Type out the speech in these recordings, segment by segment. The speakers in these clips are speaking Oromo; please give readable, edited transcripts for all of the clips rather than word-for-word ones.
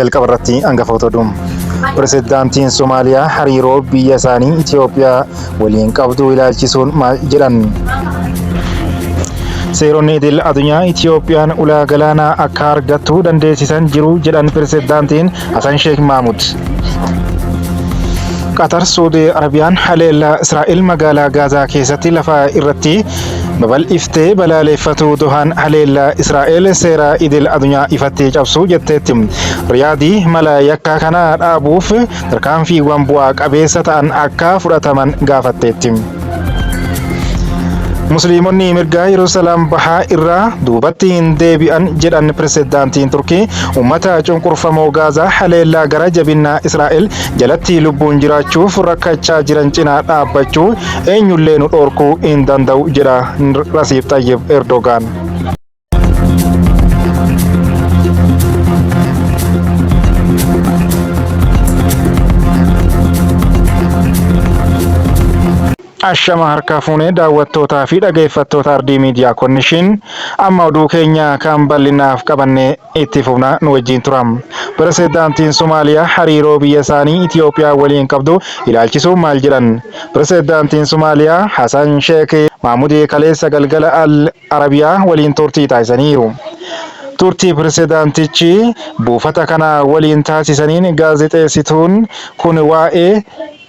Jalqaba irratti hangafoota oduu. Pirezidaantiin Somaaliyaa hariiroo biyya isaanii Itoophiyaa waliin qabdu ilaalchisuun maal jedhan? Seeronni idil addunyaa Itoophiyaan ulaa galaanaa akka argattu dandeessisan jiru jedhan pirezidaantiin Hasan Sheek Maamud. Qatar Suudii Arabiyaan haleellaa Israa'el magaalaa Gaazaa keessatti lafa irratti babal'iftee balaaleffatu Dohaan haleellaa Israa'el seera idil addunyaa ifatti cabsuu jetteetti. Riyaadii mala yakka kana dhaabuuf tarkaanfiiwwan bu'aa qabeessa ta'an akka fudhataman gaafatteetti. Musliimonni mirga Yerusalaam bahaa irraa duubatti hin deebi'an jedhan pirezidaantiin Turkii uummata cunqurfamoo Gaazaa haleellaa gara jabinnaa Israa'el jalatti lubbuun jiraachuuf rakkachaa jiran cinaa dhaabbachuu eenyullee nu dhorkuu hin danda'u jedha Rasiib Xayyib Erdogaan. Ashama harka fuunee daawwattootaa fi dhageeffattoota Ardii Miidiyaa Konnishiin amma oduu keenya kan bal'inaaf qabannee itti fufna nu wajjin tura. Pirezidaantiin Somaaliyaa hariiroo biyya isaanii Itiyoophiyaa waliin qabdu ilaalchisuun maal jedhan? Pirezidaantiin Somaaliyaa Hasan Sheek Maamud kaleessa galgala Al Arabiyaa waliin turtii taasisaniiru. Turtii pirezidaantichi buufata kana waliin taasisaniin gaazexeessituun kun waa'ee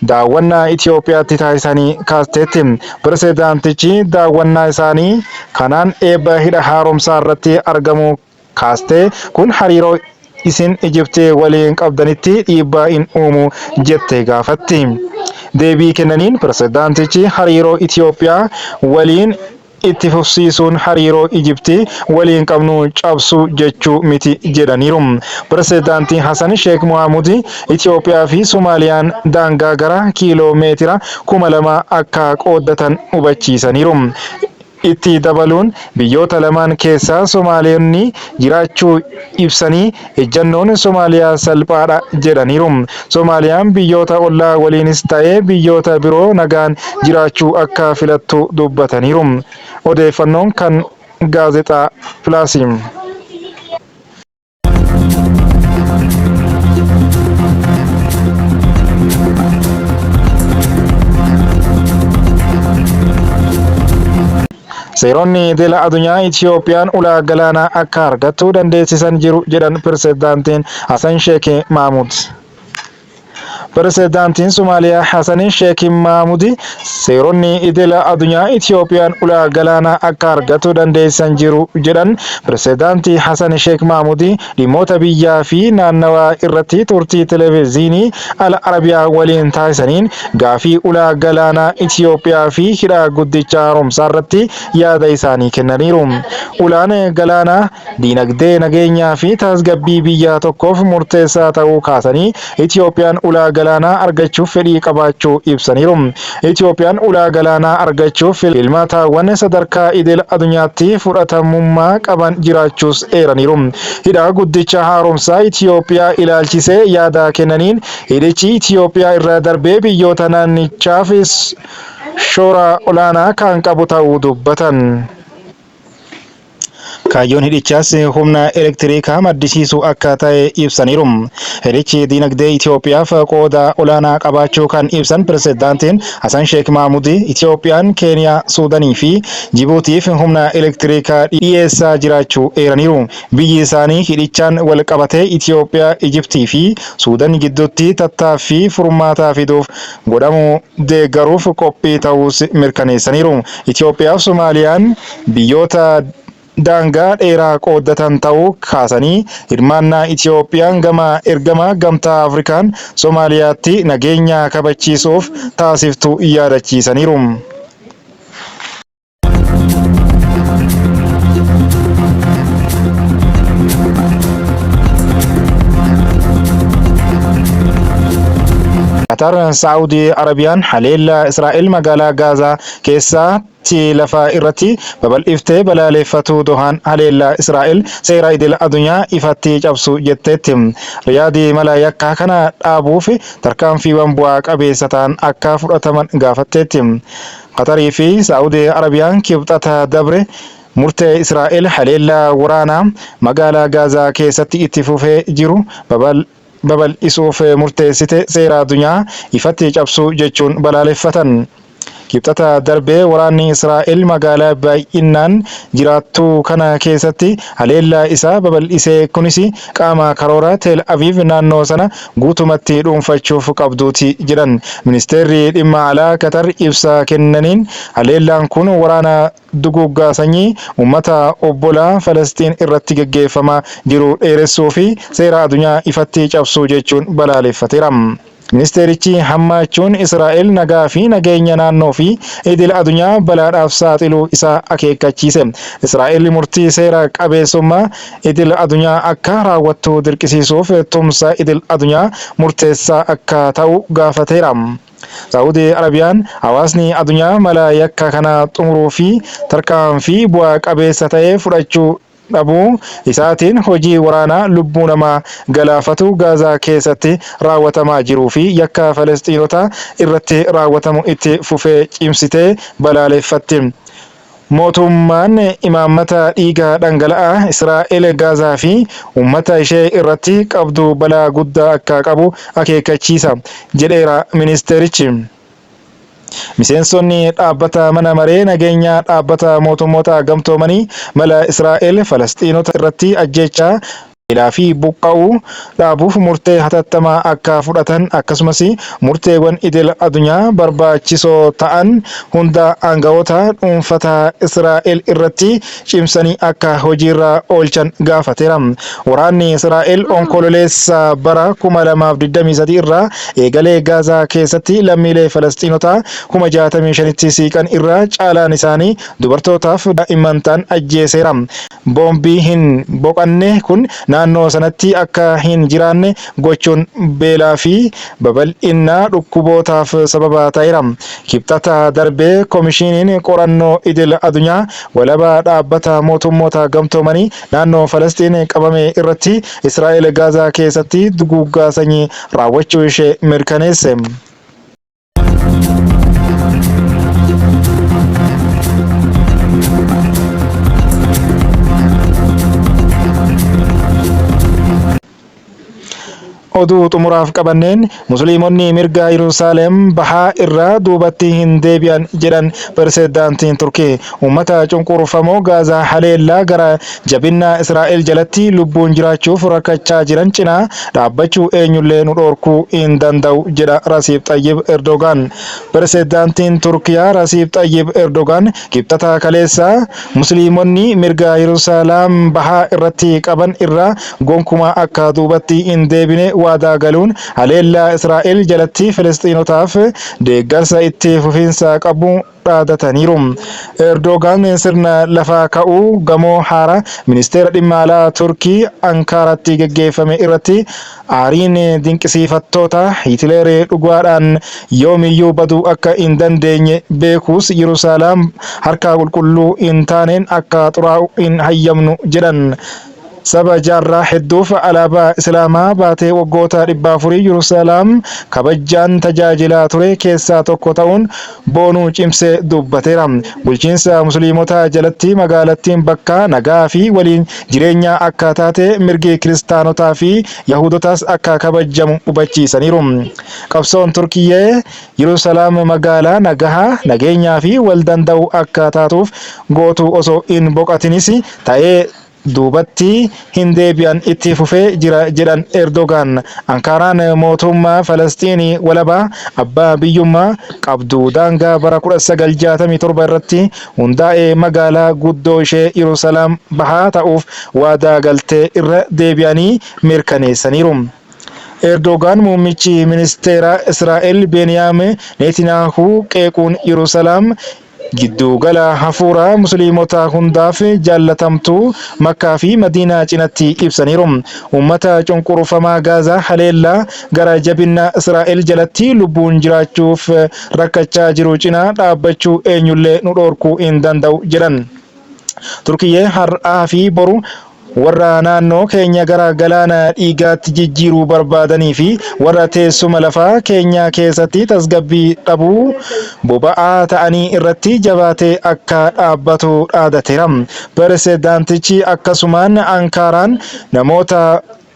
daawwannaa Itiyoophiyaatti taasisanii kaasteetti. Pirezidaantichi daawwannaa isaanii kanaan eebba hidha haaromsaa irratti argamuu kaastee kun hariiroo isin Ijipti waliin qabdanitti dhiibbaa hin uumu jette gaafatti. Deebii kennaniin pirezidaantichi hariiroo Itiyoophiyaa waliin itti fufsiisuun hariiroo Ijipti waliin qabnu cabsuu jechuu miti jedhaniiru. Pirezidaanti Hasan Sheek Mohaamud Itiyoophiyaa fi Somaaliyaan daangaa gara kiiloo meetira 2000 akka qooddatan hubachiisaniiru. Itti dabaluun biyyoota lamaan keessa Somaalonni jiraachuu ibsanii ejjannoon Somaaliyaa salphaadha jedhaniiru. Somaaliyaan biyyoota ollaa waliinis ta'ee biyyoota biroo nagaan jiraachuu akka filattu dubbataniiru. Odeeffannoon kan Gaazexaa Pilaasi. Seeronni idila addunyaa Itiyoophiyaan ulaa galaanaa akka argattu dandeessisan jiru jedhan Pirezidaantiin Hasan Sheek Maamud. Pirezidaantiin Somaaliyaa Hasan Sheek Maamud seeronni idila addunyaa Itiyoophiyaan ulaa galaanaa akka argattu dandeessisan jiru jedhan. Pirezidaantii Hasan Sheek Maamud dhimmoota biyyaa fi naannawaa irratti turtii televezyiinii Al Arabiyaa waliin taasisaniin gaafii ulaa galaanaa Itiyoophiyaa fi hidha guddicha haaromsaa irratti yaada isaanii kennaniiru. Ulaan galaanaa Diinagdee, nageenyaa fi tasgabbii biyya tokkoof murteessaa ta'uu kaasanii, Itiyoophiyaan ulaa galaanaa argachuuf fedhii qabaachuu ibsaniiru. Itiyoophiyaan ulaa galaanaa argachuuf filmaataawwan sadarkaa idil adunyaatti fudhatamummaa qaban jiraachuus eeraniiru. Hidha Guddicha Haaromsaa Itiyoophiyaa ilaalchisee yaada kennaniin, hidhichi Itiyoophiyaa irra darbee biyyoota naannichaafis shoora olaanaa kan qabu ta'uu dubbatan. Kaayyoon hidhichaas humna elektiriikaa maddisiisuu akka ta'e ibsaniiru. Hidhichi diinagdee Itiyoophiyaaf qooda olaanaa qabaachuu kan ibsan Pirezidaantiin Hasan Sheek Maamud, Itiyoophiyaan Keeniyaa, Suudanii fi Jibuutiif humna elektiriikaa dhiyeessaa jiraachuu eeraniiru. Biyyi isaanii hidhichaan walqabatee Itiyoophiyaa, Ijiptii fi Suudan gidduutti tattaaffii furmaataa fiduuf godhamu deeggaruuf qophii ta'uus mirkaneessaniiru. Itiyoophiyaa fi Somaaliyaan biyyoota daangaa dheeraa qooddatan ta'uu kaasanii, hirmaannaa Itiyoophiyaan gama ergama Gamtaa Afrikaan Somaaliyaatti nageenya kabachiisuuf taasiftu yaadachiisaniiru. Qatar Saa'udii Arabiyaan haleellaa Israa'el magaalaa Gaazaa keessatti lafa irratti babal'iftee balaaleffatuu Dohaan haleellaa Israa'el seera idil addunyaa ifatti cabsu jetteetti. Riyaadi mala yakkaa kana dhaabuuf tarkaanfiiwwan bu'aa qabeessa ta'an akka fudhataman gaafatteetti. Qatarii fi Saa'udii Arabiyaan Kibxata dabre Murtee Israa'el haleellaa waraanaa magaalaa Gaazaa keessatti itti fufee jiru babal'isuuf murteessite seera addunyaa ifatti cabsuu jechuun balaaleffatan. Kibxata darbe waraanni Israa'el magaalaa baay'innaan jiraattuu kana keessatti haleellaa isaa babal'isee kunis qaama karoora Tel Aviv naannoo sana guutumatti dhuunfachuuf qabduuti jedhan. Ministeerri dhimma alaa Qatar ibsa kennaniin haleellaan kun waraana duguuggaa sanyii uummata obbolaa Falasxiin irratti geggeeffamaa jiru dheeressuu fi seera addunyaa ifatti cabsuu jechuun balaaleffateera. Ministeerichi hammaachuun Israa'el nagaa fi nageenya naannoo fi idil addunyaa balaadhaaf saaxiluu isaa akeekkachiise. Israa'el murtii seera qabeessummaa idil addunyaa akka raawwattu dirqisiisuuf tumsa idil addunyaa murteessaa akka ta'u gaafateera. Saa'udii Arabiyaan hawaasni addunyaa mala yakka kana xumuruu fi tarkaanfii bu'a qabeessa ta'e fudhachuu dhabuu isaatiin hojii waraanaa lubbuu namaa galaafatu Gaazaa keessatti raawwatamaa jiruu fi yakka Falasxiinota irratti raawwatamu itti fufee cimsitee balaaleffatti. Mootummaan imaammata dhiiga dhangala'aa Israa'el Gaazaa fi uummata ishee irratti qabdu balaa guddaa akka qabu akeekkachiisa jedheera ministeerichi. Miseensonni dhaabbata mana maree nageenyaa dhaabbata mootummoota gamtoomanii mala Israa'el Falasxiinota irratti ajjeechaa beelaa fi buqqa'uu dhaabuuf murtee hatattamaa akka fudhatan akkasumas murteewwan idil addunyaa barbaachisoo ta'an hunda aangawoota dhuunfataa Israa'el irratti cimsanii akka hojiirra oolchan gaafateera. Waraanni Israa'el Onkololeessa bara 2023 irraa eegalee Gaazaa keessatti lammiilee Falasxiinotaa 65,000tti siiqan irraa caalaan isaanii dubartootaaf daa'imman ta'an ajjeeseera. Boombii hin boqanne kun naannoo sanatti akka hin jiraanne gochuun beelaa fi babal'inna dhukkubootaaf sababa ta'eera. Kibxata darbe Komishiiniin Qorannoo Idil Adunyaa Walabaa Dhaabbata Mootummoota Gamtoomanii naannoo Falasxiin qabame irratti Israa'el Gaazaa keessatti duguuggaa sanyii raawwachuu ishee mirkaneesse. Oduu xumuraaf qabanneen Musliimonni mirga Yerusaalem bahaa irraa duubatti hin deebi'an jedhan pirezidaantiin Turkii. Uummata cunqurfamoo Gaazaa haleellaa gara jabinnaa Israa'el jalatti lubbuun jiraachuuf rakkachaa jiran cinaa dhaabbachuu eenyullee nu dhorkuu hin danda'u jedha Rasiib Xayyib Erdogaan. Pirezidaantiin Turkiyaa Rasiib Xayyib Erdogaan Kibxata kaleessaa Musliimonni mirga Yerusalaam bahaa irratti qaban irraa gonkumaa akka duubatti hin deebine waadaa galuun haleellaa Israa'el jalatti Filisxiinotaaf deeggarsa itti fufiinsa qabu dhaadataniiru. Erdogaan sirna lafa ka'uu gamoo haaraa ministeera dhimma alaa Turkii Ankaaraatti geggeeffame irratti aariin dinqisiifattoota Hitileer dhugaadhaan yoomiyyuu baduu akka hin dandeenye beekuus Yerusalaam harka qulqulluu hin taaneen akka xuraa'u hin hayyamnu jedhan. Saba jaarraa hedduuf alaabaa Islaamaa baatee waggoota 400 Yerusalaam kabajjaan tajaajilaa ture keessaa tokko ta'uun boonuu cimsee dubbateera. Bulchiinsa Musliimotaa jalatti magaalattiin bakka nagaa fi waliin jireenyaa akka taate mirgi Kiristaanotaa fi Yahuudotaas akka kabajamu hubachiisaniiru. Qabsoon Turkiyyee Yerusalaam magaalaa nagahaa, nageenyaa fi wal danda'u akka taatuuf gootu osoo hin boqatinis ta'ee duubatti hin deebi'an itti fufee jira jedhan Erdogaan. Ankaaraan mootummaa Falasxiinii walabaa abbaa biyyummaa qabdu daangaa bara 1967 irratti hundaa'e magaalaa guddoo ishee Yerusalaam bahaa ta'uuf waadaa galtee irra deebi'anii mirkaneessaniiru. Erdogaan muummichi ministeeraa Israa'el Beniyaam Neetinaahuu qeequun Yerusalaam Giddu gala hafuuraa Musliimota hundaaf jaallatamtuu Makkaa fi Madiinaa cinatti ibsaniiru. Uummata cunqurfamaa Gaazaa haleellaa gara jabinnaa Israa'el jalatti lubbuun jiraachuuf rakkachaa jiru cinaa dhaabbachuu eenyullee nu dhoorkuu hin danda'u jedhan. Turkiyyee har'aa fi boru Warra naannoo keenya gara galaana dhiigaatti jijjiiruu barbaadanii fi warra teessuma lafaa keenyaa keessatti tasgabbii dhabuu boba'aa ta'anii irratti jabaatee akka dhaabbatu dhaadateera. Pirezidaantichi akkasumaan Ankaaraan namoota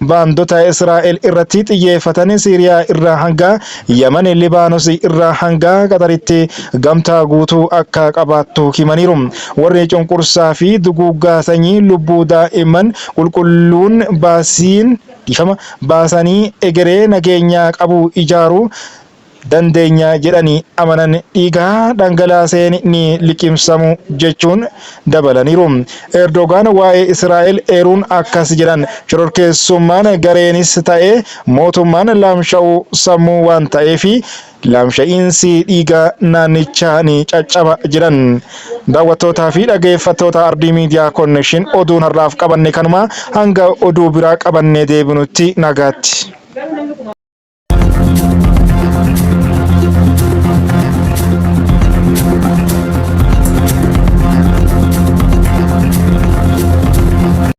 baandota Israa'el irratti xiyyeeffatan Siiriyaa irraa hanga Yaman, Libaanos irraa hanga Qaxaritti gamtaa guutuu akka qabaattu himaniiru. Warri cunqursaa fi duguuggaa sanyii lubbuu daa'imman qulqulluun baasiin dhiifama baasanii egeree nageenyaa qabu ijaaruu dandeenya jedhanii amanan dhiiga dhangalaaseen ni liqimsamu jechuun dabalaniiru. Erdogaan waa'ee Israa'el eeruun akkas jedhan, shororkeessummaan gareenis ta'e mootummaan laamsha'uu sammuu waan ta'eef laamsha'iinsi dhiiga naannichaa ni caccaba jedhan. Daawwattootaa fi dhaggeeffattoota Ardii Miidiyaa Konnekshin, oduun har'aaf qabanne kanuma. Hanga oduu biraa qabannee deebinutti nagaatti.